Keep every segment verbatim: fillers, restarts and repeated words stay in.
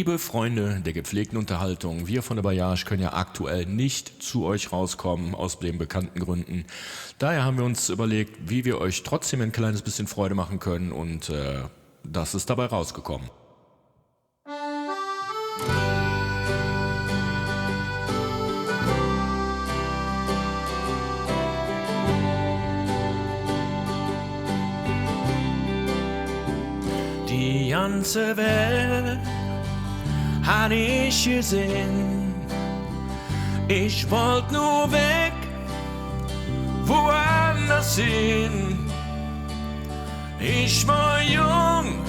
Liebe Freunde der gepflegten Unterhaltung, wir von der Bailliage können ja aktuell nicht zu euch rauskommen, aus den bekannten Gründen. Daher haben wir uns überlegt, wie wir euch trotzdem ein kleines bisschen Freude machen können, und, äh, das ist dabei rausgekommen. Die ganze Welt han ich gesinn. Ich wollt nur weg, woanders hin. Ich wor jung,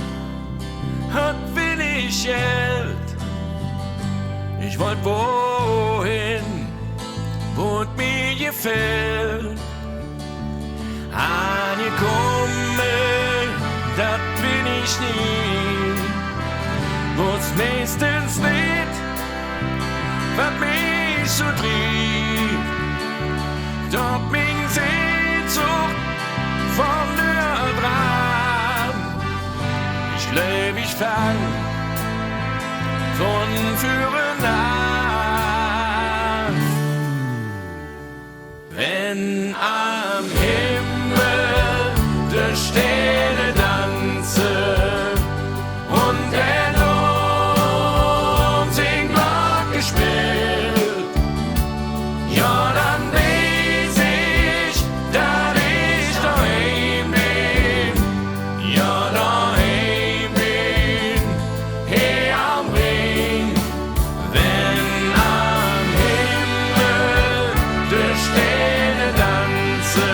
hatt winnig Geld. Ich wollt wohin, wo et mir gefällt. Angekumme, dat ben ich nie. Woss meistens nit, wat mich su driev. Doch ming Sehnsuch vun nöher dran. Ich gläuv, ich fang vun vürre aan. Wenn am Himmel de Sterne danze un der Dom sing Glocke spillt, jo, dann weiß ich, dat ich doheim ben. Jo, doheim ben, hee am Rhing. Wenn am Himmel de Sterne danze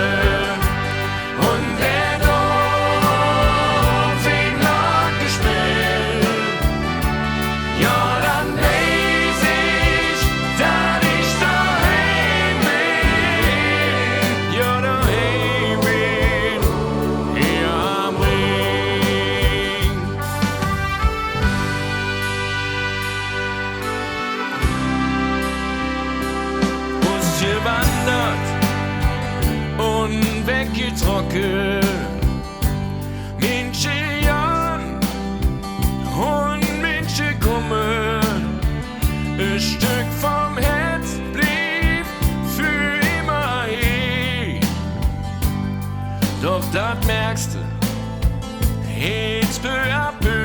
un der Dom sing Glocke spillt, jo, dann weiß ich, dat ich doheim ben. Jo, doheim ben, hee am Rhing. Usgewandert un weggetrocke. Minsche gonn un Minsche kumme. E Stöck vum Hätz bliev för immer hee. Doch dat merks de eets peu à peu.